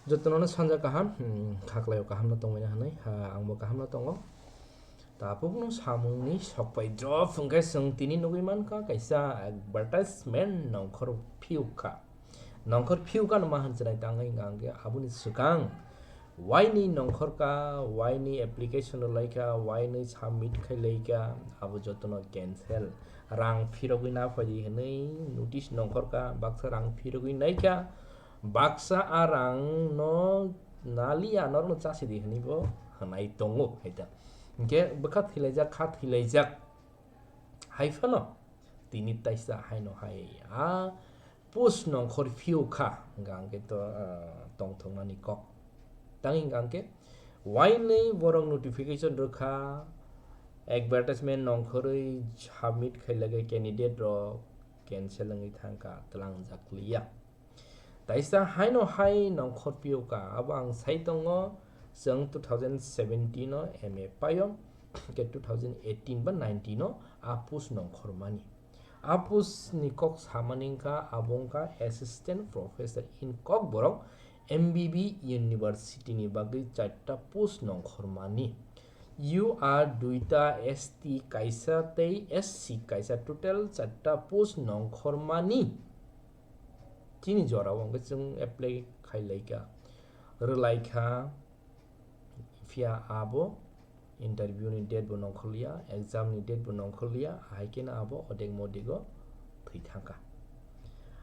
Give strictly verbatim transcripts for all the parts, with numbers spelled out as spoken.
Jotono sanja kaham, hmm, khaklai o kaham no tongmani hwnwi, ha, ang bo kaham no tongo. Tabukno samungni sokpai drop hwnkhe chwng tini nugwi mankha kaisa advertisement nongkhor phiyuk kha. Nongkhor phiyuk ano ma hwn chwnai tangwi hwnkha hwnkhe aboni swkang waini nongkhor kha, waini application rwlai kha, waini submit khailai kha, abo jotono cancel. Rang phirogwi na phaidi hwnwi notice nongkhor kha, baksa rang phirogwi nai kha, baksa a rang no naliya norokno chasidi hwnwi bo hwnai tongo hai ta. Hwnkhe bwkha thwilaijak, kha thwilaijak hai phano tini taisa haino hai a post nongkhor phiyuk kha hwnkha hwnkhe to, ah, tongthoknani kok. Tang hwnkha hwnkhe wainwi borok notification rwkha, advertisement nongkhorwi submit khailagwi candidate rok cancel wngwi thangkha, twlangjak liya. Taisa haino hai nongkhor phiyuk kha, abo ang sai tongo, chwng two thousand seventeen o M A paio, hwnkhe two thousand eighteen ba nineteen o a post nongkhormani. A post ni kok samani wngkha, abo wngkha Assistant Professor in Kokborok M B B University ni bagwi charta post nongkhormani. U R duita, S T kaisa tei S C kaisa, total charta post nongkhormani. Chini jora o hwnkhe chwng apply khailaikha, rwlaikha, phiya abo interview ni date bo nongkhorliya, exam ni date bo nongkhorliya, ahai kheno abo odek modego thwi thangkha.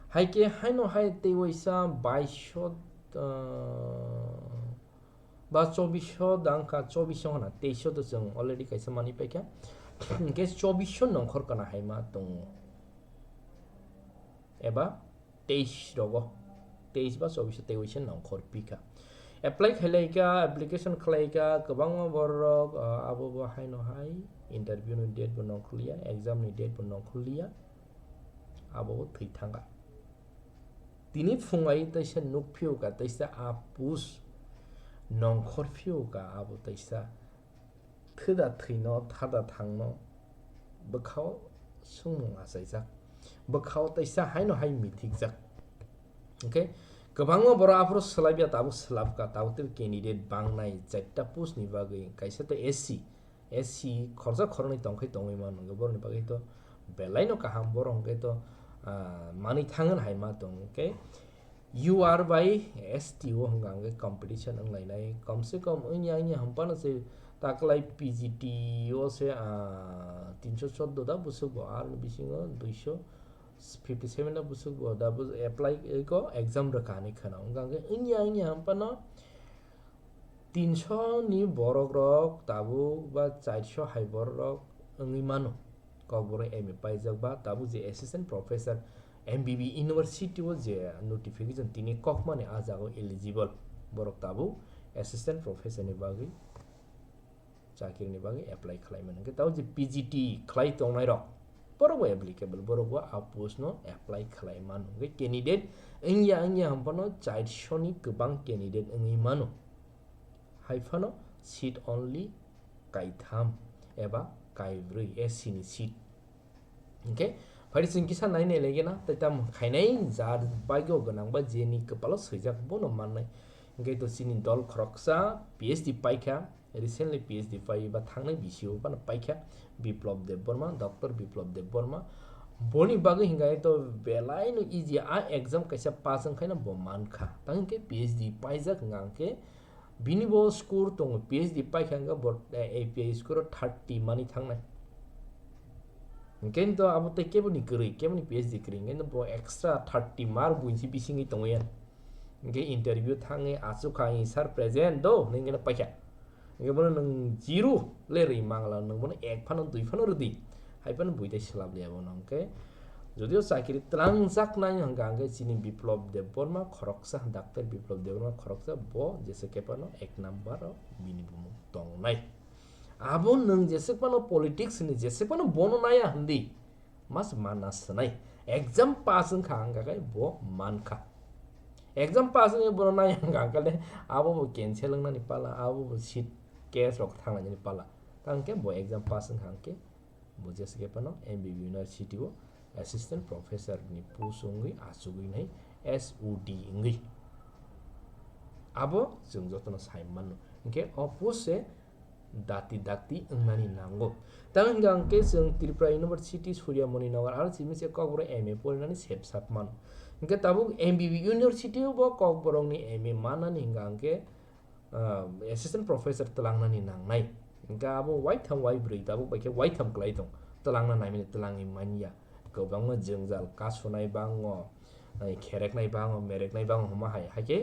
Hai khe haino hai tei waisa baiso, ah, ba chobisho dangkha, chobisho hana, teisho to chwng already kaisa manwi paikha. Hwnkhe chobisho nongkhor kana hai ma tongo. Eba teis rogo, teis ba chobisho tei waisa nongkhor pikha. Apply khailaikha, application khwlaikha, kwbangma borok, ah, abo bo haino hai interview ni date bo nongkhorliya, exam ni date bo nongkhorliya, abo bo thwi thangkha. Tini phung ai taisa nuk phiyokha, taisa a post nongkhor phiyokha, abo taisa thwda thwino, thada thangno bwkhao swngmung achaijak, bwkhao taisa haino hai mithikjak. Hwnkhe kwbangma borok aphuru swlaibya, tabuk swlapkha, tabuk tei candidate bangnai, charta post ni bagwi, kaisa to S C, S C khorsa khoroknwi tongkhai tongwi mano, hwnkhe borokni bagwi to belaino kaham, borok hwnkhe to, ah, manwi thangwi hai ma tong, hwnkhe U R bai S T o hwnkha hwnkhe competition wnglainai, komse kom wngya wngya hwnphano se taklai P G T o se, ah, tinso choddo da bwswk bo, aroni bisingo duiso fifty seven da bwswk bo da bo apply ko exam rwkha hinwi khwna, hwnkha hwnkhe wngya wngya hwnphano tinso ni borok rok tabuk ba charso hai borok rok wngwi mano. Kokborok M A paijak ba tabuk je assistant professor M B B university o je notification tini kokmani, ah jaga o eligible borok tabuk assistant professor ni bagwi chakri ni bagwi apply khlai mano. Hwnkhe tabuk je P G T khlai tongnai rok borok bo applicable, borok bo a post no apply khlai mano. Hwnkhe candidate wngya wngya hwnphano charso ni kwbang candidate wngwi mano. Hai phano seat only kaitham eba kaibrwi S C ni seat. Hwnkhe phaidi chwng kisa nai nai lagi na, tei tamo khainai jar bagyo gwnang ba jeni kwpalo swijak bono mannai. Hwnkhe to chini dol khoroksa P H D paikha, recently P H D pai ba thangnai bisi o phano paikha Biplab Debbarma, Doctor Biplab Debbarma. Boni bagwi hwnkhe to belaino easy, a exam kaisa pass wngkhaino bo mankha. Tang hwnkhe P H D paijak hwnkha hwnkhe bini bo score tongo, P H D paikha hwnkhe bo, eh, A P I score o thirty mani thangnai. Hwnkhe to abo tei keboni kwrwi, keboni P H D kwrwi, hwnkhe bo extra thirty mark buinsi bisingwi tongwi ya. Hwnkhe interview thangwi achukha, "Sir present do?" hwnwi hwnkhe paikha. Hwnkhe bono nwng zero le rwi mangla, nwng bono ek phano dui phano rwdi. Hai phano buitai swlap liya bono hwnkhe. Jodio chakiri twlangjaknai hwnkha hwnkhe chini Biplab Debbarma khoroksa, Doctor Biplab Debbarma khoroksa, bo jesa khe phano ek number o bini bumung tongnai. Abo nwng jesa phano politics ni jesa phano bono naya hwndi. Mas mana swnai. Exam pass wngkha hwnkha khe bo mankha. Exam pass wngwi bono nai hwnkha khe abo bo cancel wngnani pala, abo bo seat case rok thangnaini pala. Tang khe bo exam pass wngkha hwnkhe bo jesa khe phano M B B University o assistant professor ni post wngwi achugwi nai S O D wngwi. Abo chwng jotono sai mano. Hinkhe o post se dati dakti wngnani nango. Tamo hingka hingke chwng Tripura University Surya Moni Nagar aro simi se Kokborok M A porinani sepsap mano. Hingke tabuk M B B University o bo Kokborokni M A manani hingka hingke, ah, assistant professor twlangnani nangnai. Hingke abo waitham waibrwi tabuk bai khe waitham kwlai tong. Twlangna naimani twlangwi manya. Kwbangma jwngjal kasunai bango, ai, khereknai bango, mereknai bango hwnma hai, hai khe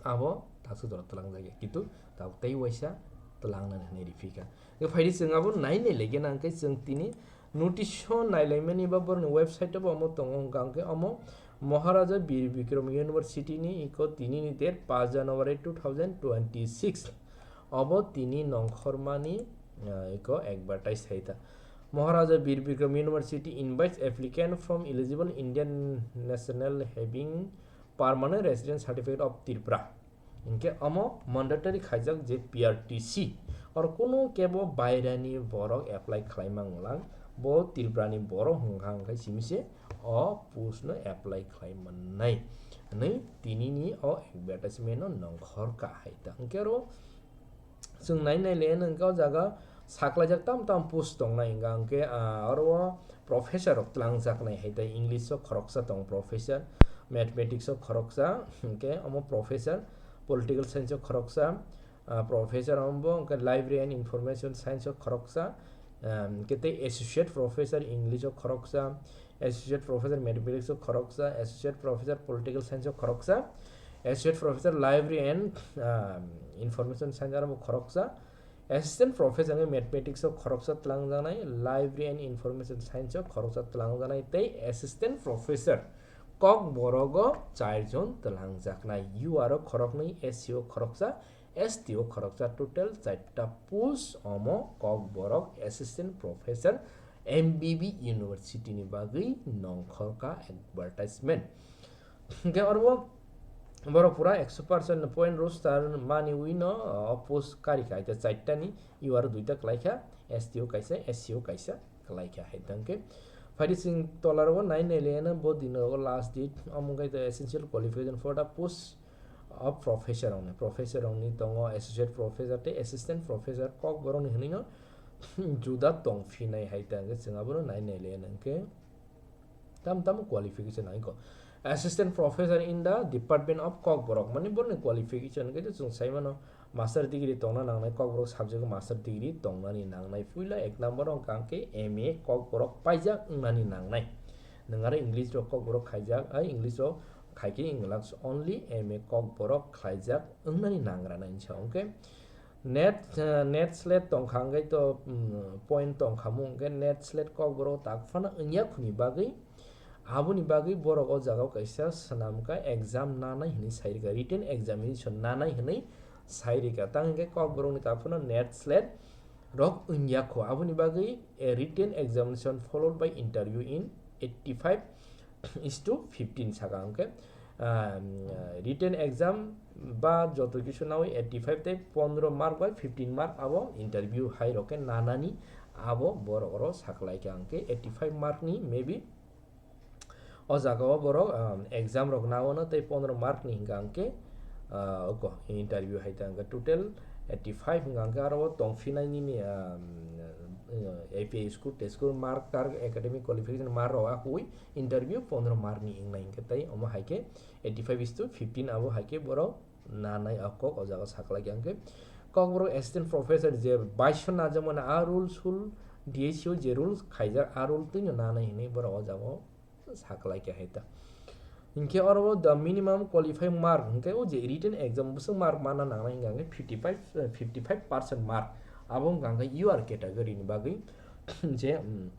abo taksa jora twlangjak ya, kintu tabuk tei waisa twlangnani hwnwi riphi kha. Tei phaidi chwng abo nai nai lai khe nang khe chwng tini notice o nai lai mani ba borokni website o bo omo tongo, hwnkha hwnkhe omo Maharaja Bir Bikram University ni iko tini ni date paanch January two thousand twenty-six. Obo tini nongkhormani, ah, iko advertise hai ta. Maharaja Bir Bikram University invites applicant from eligible Indian national having permanent resident certificate of Tripura. Hinkhe omo mandatory khaijak je P R T C. Oro kunu kebo bairani borok apply khlai mangwlang, bo Tripurani borok hwnkha hwnkhe simi se o post no apply khlai mannai hwnwi tinini o advertisement no nongkhor kha hai ta. Hinkhe oro chwng nai nai le nang khe o jaga saklaijak tam tam post tongnai, hingka hingke, ah, oro o professor rok twlangjaknai hai tai, English o khoroksa tongo professor, mathematics o khoroksa, hingke omo professor, political science o khoroksa, ah, professor omo bo hingke library and information science o khoroksa, ah, hingke tei associate professor English o khoroksa, Associate Professor Mathematics o khoroksa, Associate Professor Political Science o khoroksa, Associate Professor Library and, ah, Information Science aro bo khoroksa, Assistant Professor wngwi Mathematics o khoroksa twlangjaknai, Library and Information Science o khoroksa twlangjaknai tei Assistant Professor Kokborok o char jon twlangjaknai, U R o khoroknwi, S C o khoroksa, S T o khoroksa, total charta post omo Kokborok Assistant Professor M B B University ni bagwi nongkhorka advertisement. Hingke oro bo borok pura ekso percent point roster mani wi no, o, post kari kha, hingke charta ni U R o duita kwlai kha, S T o kaisa, S C o kaisa kwlai kha hai tongkhe. Phaidi chwng tola rogo nai nai le no bo dino rogo last date, omo khe the essential qualification for the post o professor rokni, professor rokni tongo associate professor tei assistant professor, Kokborokni hwnwi no juda tong phinai hai ta hwnkhe chwng abono nai nai le hwnkhe tam tam qualification hai kho. Assistant professor in the department of Kokborok, mani borokni qualification hwnkhe chwng sai mano master degree tongna nangnai, Kokborok subject o master degree tongnani nangnai. Puila ek number o hwnkha hwnkhe M A Kokborok paijak wngnani nangnai. Nwng aro English rok Kokborok khaijak, ai English rok khai khe wng glak, only M A Kokborok khlaijak wngnani nangrana hinsa hwnkhe net, eh, net slet tongkha hwnkhe to, mm, point tongkha mung hwnkhe net slet Kokborok tak phano wngya khuni bagwi aboni bagwi borok o jaga o kaisa swnam kha exam nanai hinwi sai rwkha, written examination nanai hinwi sai rwkha. Tang hwnkhe Kokborokni tak phano net slet rok wngya kho. Aboni bagwi a written examination followed by interview in eighty five is to fifteen saka hwnkhe, ah, written exam ba joto kisu nawi eighty five tei pondro mark bai fifteen mark abo interview hai rok khe nanani abo borok oro saklai kha hwnkhe eighty five mark ni maybe o jaga o borok, ah, exam rok nao no tei pondro mark ni hwnkha hwnkhe, ah, oko interview hai ta hwnkhe total eighty five hwnkha hwnkhe aro o tong phinai nini, ah, A P I school, test school mark, tar academic qualification mark rok a hui interview pondro mark ni wngnai hwnkhe tei omo hai khe eighty five is to fifteen abo hai khe borok nanai a kok o jaga saklai kha hwnkhe Kokborok assistant professor je baisho najak mani a rule sul D A C o je rules khaijak a rule twino nanai hinwi borok o jaga o saklai kha hai ta. Hinkhe oro o the minimum qualifying mark hinkhe o je written exam bwswk mark mana nangnai hwnkha hwnkhe fifty five, eh, fifty five percent mark. Abo hwnkha hwnkhe U R category ni bagwi je, mm,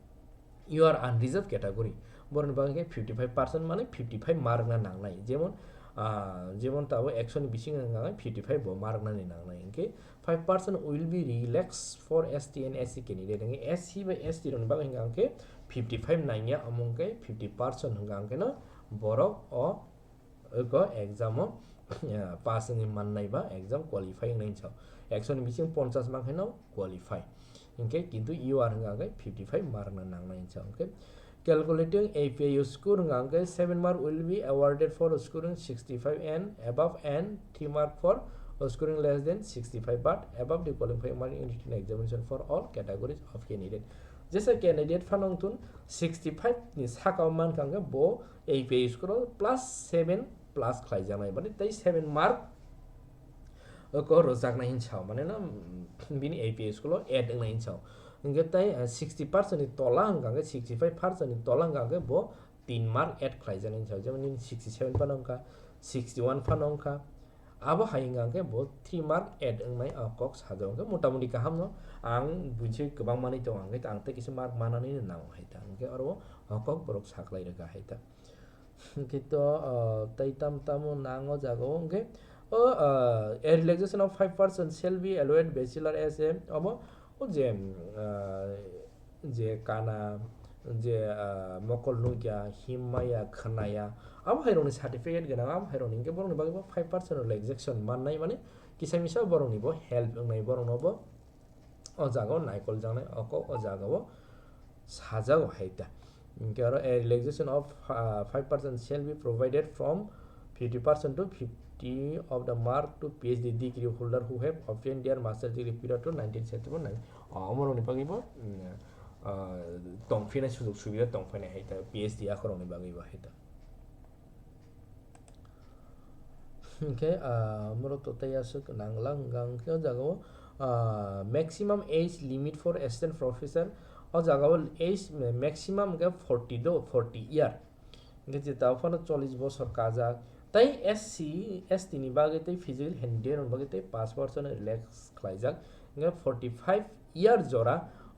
U R unreserved category. Borokni bagwi khe fifty five percent mane fifty five mark na nangnai. Jemon, ah, jemon tabuk ekso ni bisingo hwnkha hwnkhe fifty five bo mark nani nangnai. Hinkhe five percent will be relaxed for S T and S C candidate. Hinkhe S C bai S T rokni bagwi hwnkha hwnkhe fifty five nangya, omo hwnkhe fifty percent hwnkha hwnkhe no borok o eko exam o, eh, pass wngwi mannai ba exam qualify wngnai hinsa. Ekso ni bising ponchas mankhe no qualify. Hinkhe kintu U R hwnkha hwnkhe fifty five mark no nangnai hinsa. Hinkhe Calculating A P I U score hwnkha hwnkhe seven mark will be awarded for scoring sixty-five and above and three mark for scoring less than sixty-five but above the qualifying mark in written examination for all categories of candidate. Jesa candidate phano wngthun sixty-five ni saka o mankha hwnkhe bo A P I U score o plus seven plus khlaijaknai, mane tei seven mark oko rwjaknai hinwi sao, mane no, bini A P I U score o add wngnai hinwi sao. Hwnkhe tei, eh, sixty percent ni tola hwnkha hwnkhe sixty-five percent ni tola hwnkha hwnkhe bo tin mark add khlaijaknai hinwi sao, jemon nini sixty-seven phano wngkha, sixty-one phano wngkha, abo hai hwnkha hwnkhe bo three mark add wngnai o kok sajak, hwnkhe motamoti kaham no ang buji kwbang manwi tongo, hwnkhe ang tei kisa mark manani nango hai ta, hwnkhe oro o kok borok saklai rwkha hai ta. Hwnkhe to, ah, tei tam tamo nang o jaga o hwnkhe o, ah, a relaxation of five percent shall be allowed bachelor as a omo o je, ah, je kana, je, ah, mokol nukya, himmaya, khwnaya, abo hai rokni certificate gwnang, abo hai rokni hwnkhe borokni bagwi bo five percent relaxation mannai, mane kisa misa borokni bo help wngnai, borokno bo o jaga o naikol jaknai, o kok o jaga o sajago hai ta. Hwnkhe oro a relaxation of, ah, five percent shall be provided from fifty percent to fifty of the mark to P H D degree holder who have obtained their master degree prior to nineteen seventy-four nine. O, omorokni bagwi bo, mm, ah, tongphinai sujok subida tongphainai hai ta, P H D akhorokni bagwi bo hai ta. Hwnkhe, ah, omorok to tei aswk nangla hwnkha hwnkhe o jaga o, ah, maximum age limit for assistant professor, o jaga o age maximum hwnkhe forty do, forty year. Hwnkhe je tabuk phano chollish bosor kajak. Tei S C, S T ni bagwi tei physically handicapped rokni bagwi tei pass percent relax khlaijak. Hwnkhe forty five year jora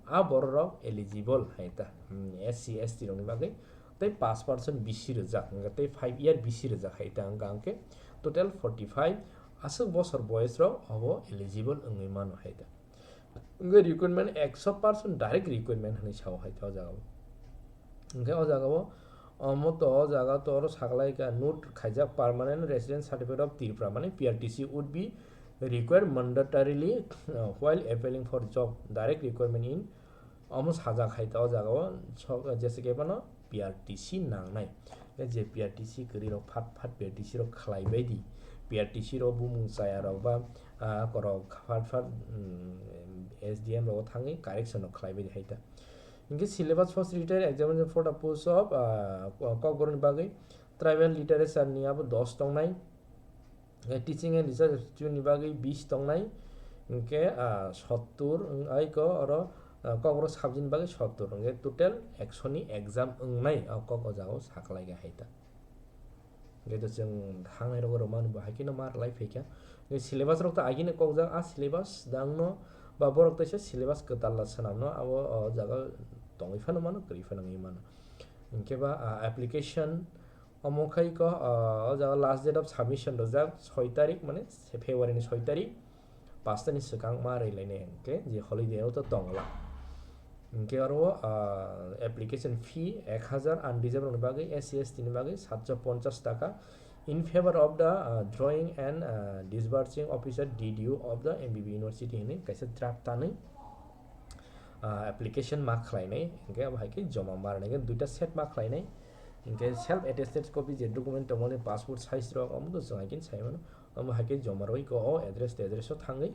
a borok rok eligible hai ta. Hmm, S C, S T rokni bagwi tei pass percent bisi rwjak, hwnkhe tei five year bisi rwjak hai ta, hwnkha hwnkhe total forty five aswk bosor boyes rok obo eligible wngwi mano hai ta. Hwnkhe recruitment ekso percent direct recruitment hwnwi sao hai ta o jaga o. Hwnkhe o jaga o, omo to o jaga to oro saklai kha, note khaijak permanent resident certificate of Tripura, mane P R T C would be required mandatorily, uh, while applying for job, direct recruitment in Omo sajak hai ta o jaga o, sok, jesa khe phano P R T C nangnai. Khe je P R T C kwrwi rok phat phat P R T C rok khlai bai di. P R T C rok bumung chaya rok ba, ah, korok phat phat, mm, S D M rogo thangwi correction rok khlai bai di hai ta. Hinkhe syllabus first written examination for the post of, ah, Kokborok ni bagwi tribal literature ni abo dos tongnai. Eh, teaching and research institute ni bagwi bis tongnai, hinkhe, ah, sottur, wng, aiko oro, ah, Kokborok subject ni bagwi sottur, hinkhe total ekso ni exam wngnai, o kok o jaga o saklai kha hai ta. Hinkhe to chwng thangnai rogo rwmani bo hai kheno ma rwlai phai kha. Hinkhe syllabus rok to agini kokjak, a syllabus dangno ba borok teisa syllabus kwtal la swnamno, abo o jaga tongwi phano mano, kwrwi phano wngwi mano. Hinkhe ba, ah, application, Omo khai khe, ah, o jaga last date of submission rwjak soi tarik, mane se February ni soi tarik, pasta ni swkang ma rwi lainai hinkhe je holiday o to tongla. Hinkhe oro, ah, application fee ek hajar, unreserved rokni bagwi, S C S T ni bagwi satso ponchas taka, in favor of the, ah, drawing and, ah, disbursing officer, D D O of the M B B University hinwi kaisa draft tanwi, ah, application ma khlainai, hinkhe abo hai khe joma ma rwnai, hinkhe duita set ma khlainai, hinkhe self attested copy je document tongmani passport size rok, omo to chwng hai khe sai mano, omo hai khe joma rwui khe o address to address o thangwi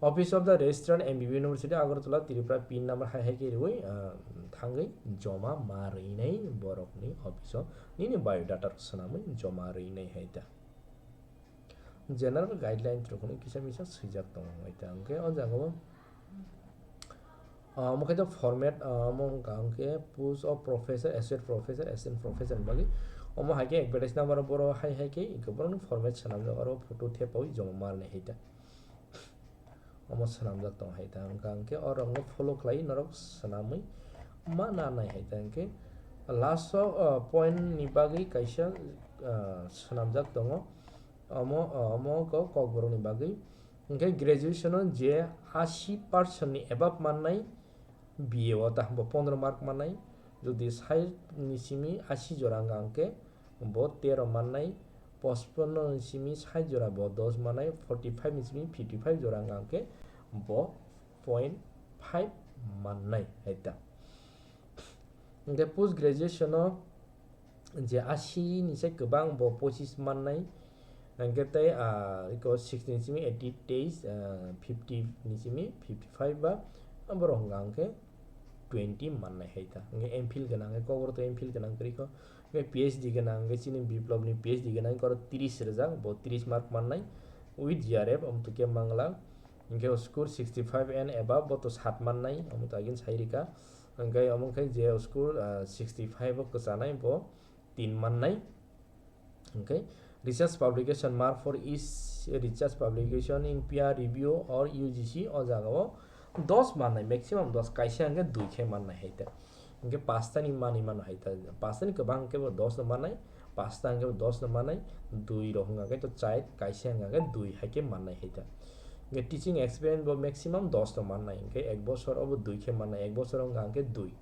Office of the Registrar M B B University Agartala Tripura pin number hai hai khe rwui, ah, thangwi joma ma rwnai borokni office o nini biodata rok swnamwi joma rwnai hai ta. General guideline rok hwnwi kisa misa swijak tongo, hai ta. Hinkhe o jaga o, ah, omo khe to format, ah, omo wngkha hinkhe post of professor, associate professor, assistant professor ni bagwi. Omo hai khe advertise number o boro hai hai khe borokni format swnamjak, oro photo thepaui joma ma rwnai hai ta. Omo swnamjak tong hai ta, hwnkha hinkhe o rokno follow khlai norok swnamwi ma nanai hai ta. Hinkhe last o, ah, point ni bagwi kaisa, ah, swnamjak tongo. Omo, omo kok, Kokborok ni bagwi. Hinkhe graduation o je ashi percent ni above mannai, B A o ta bo pondro mark mannai. Jodi sait ni simi ashi jora wngkha hinkhe bo tero mannai, pochponno ni simi sait jora bo dos mannai, forty five ni simi fifty five jora wngkha hinkhe bo point five mannai hai ta. Hingke post graduation o je asi ni sai kwbang bo pochis mannai, hingke tei, ah, iko sixty ni simi eighty teis, ah, fifty ni simi fifty five ba, borok hwnka hwnkhe twenty mannai hai ta. Hingke M phil gwnang, hingke kokborok to M phil gwnang kwrwi kho. Hingke P H D gwnang, hingke chini Biplop ni P H D gwnang, hingke oro tris rwjak, bo tris mark mannai with G R F, omo to khe mangla. Hingke o score sixty five and above, bo to sat mannai, omo to agin sai rika. Hingke omo khe je score, ah, sixty five o kwchanai, bo tin mannai. Hingke research publication, mark for each research publication in peer review or U G C, o jaga o dos mannai, maximum dos, kaisa hingke dui khe mannai hai ta. Hingke pasta ni manwi mano hai ta, pasta ni kwbang khe bo dos no mannai, pasta hingke bo dos no mannai, dui rok hingka khe to chait, kaisa hingka khe dui hai khe mannai hai ta. Hingke teaching experience bo maximum dos no mannai, hingke ek bosor obo dui khe mannai, ek bosor hingka khe dui.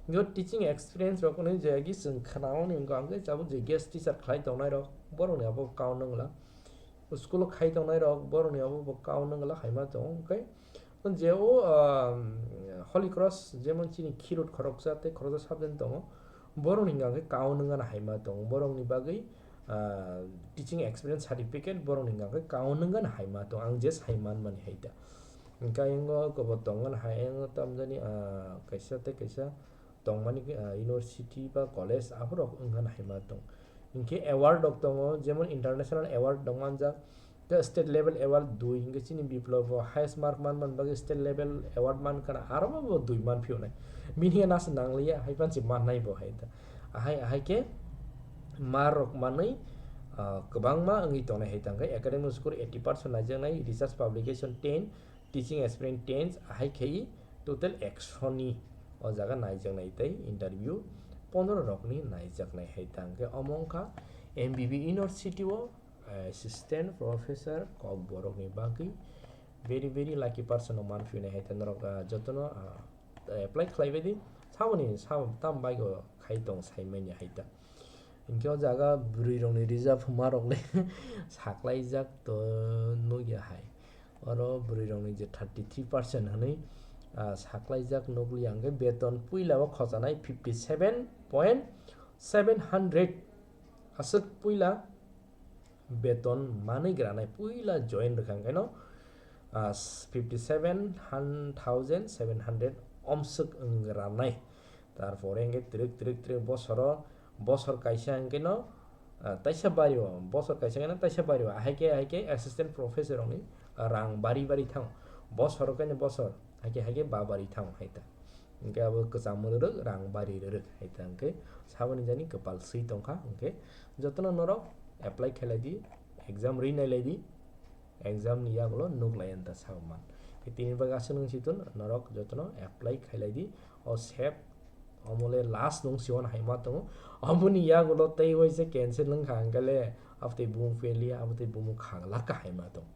Hingke teaching experience rok hwnwi je agi chwng khna-o ni hingka hingke tabuk je guest teacher khlai tongnai rok, borok ni abo kau nungla. School o khai tongnai rok, borok ni abo bo kau nungla hai ma tongo, hingke je o, um, Holy Cross, jemon chini Khirut khoroksa tei khoroksa subject tongo, borok ni hingka khe kau nung gana hai ma tongo, borok ni bagwi, ah, teaching experience certificate borok ni hingka khe kau nung gana hai ma tongo, ang je sai man mani hai ta. Hingke ayang o kobo tong gana hai, ayang o tamjani, ah, kaisa tei kaisa tongmani, ah, university ba college aphuru wng gana hai ma tong. Hingke award rok tongo, jemon international award rok manjak, tei state level award dui, hingke chini Biplop bo highest mark man man bagwi state level award man kana, aro bo dui man phiyonai. Bini ya nasa nangliya, hai pan se mannai bo hai ta. Ahai, ahai khe mark rok manwi, ah, kwbangma wngwi tongnai hai tangkhe academic score eighty percent naijaknai, research publication ten, teaching experience ten, ahai khe total ekso ni o jaga naijaknai tei interview pondro rokni naijaknai hai tangkhe omo wngkha M B B University o, eh, assistant professor kokborokni bagwi very, very lucky person o manphinai hai ta norok, ah, jotono, ah, apply khlaibai di, saboni sabo tam baigo khai tong saimanya hai ta. Hingke o jaga bwrwi rokni rijak huma rok le saklaijak to nukya hai. Oro bwrwi rokni je thirty three percent hwnwi, ah, saklaijak nukliya hingke beton puila o khochanai fifty seven point seven hundred aswk puila beton manwi granai puila join rwkha hingke no, ah, fifty seven thousand seven hundred omswk wng granai. Tarpore hingke twrwk, twrwk, twrwk bosoro, bosor kaisa hingke no, ah, taisa bari o, bosor kaisa hingke no taisa bari o, ahai khe, ahai khe assistant professor rokni rang bari bari thango. Bosor khe no bosor, hai khe, hai khe ba bari thango hai ta. Hingke abo kwcham rwrwk, rang bari rwrwk hai ta hingke saboni jani kwpal swi tongkha hingke jotono norok apply khailai di, exam ri nailai di. Exam ni yagulo nuk lai anta saman. Tini bagwi aswk nung si tun norok jotono apply khailai di. O sep omole last nung si wan hai ma tongo. Omoni yagulo tei waisa cancel wng kha hingkhe le abotwi bumung fail ya, abotwi bumung khang lak kha hai ma tong.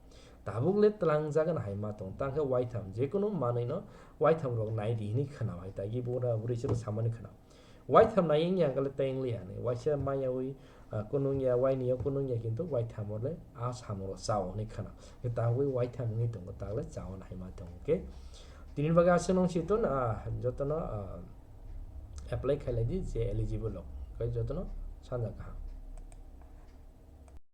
Tabuk le twlang jagan hai ma tong. Tang khe waitham, jekunu manwi no waitham rok nai di hinwi khna bai ta. Gi bura buri se samani khna. Waitham nai wngya hwnkhe le tei wngliya hinwi. Waisa maya wi, ah, kunungya, waini yo kunungya, kintu waithamo le a samung rok chao hinwi khna. Tabwi waitham wngwi tongo, tak le chao hinwi ma tongo. Hwnkhe tini bagwi aswk nung si tun, ah, jotono, ah, apply khailai di je eligible rok. Khe jotono sanja kaham.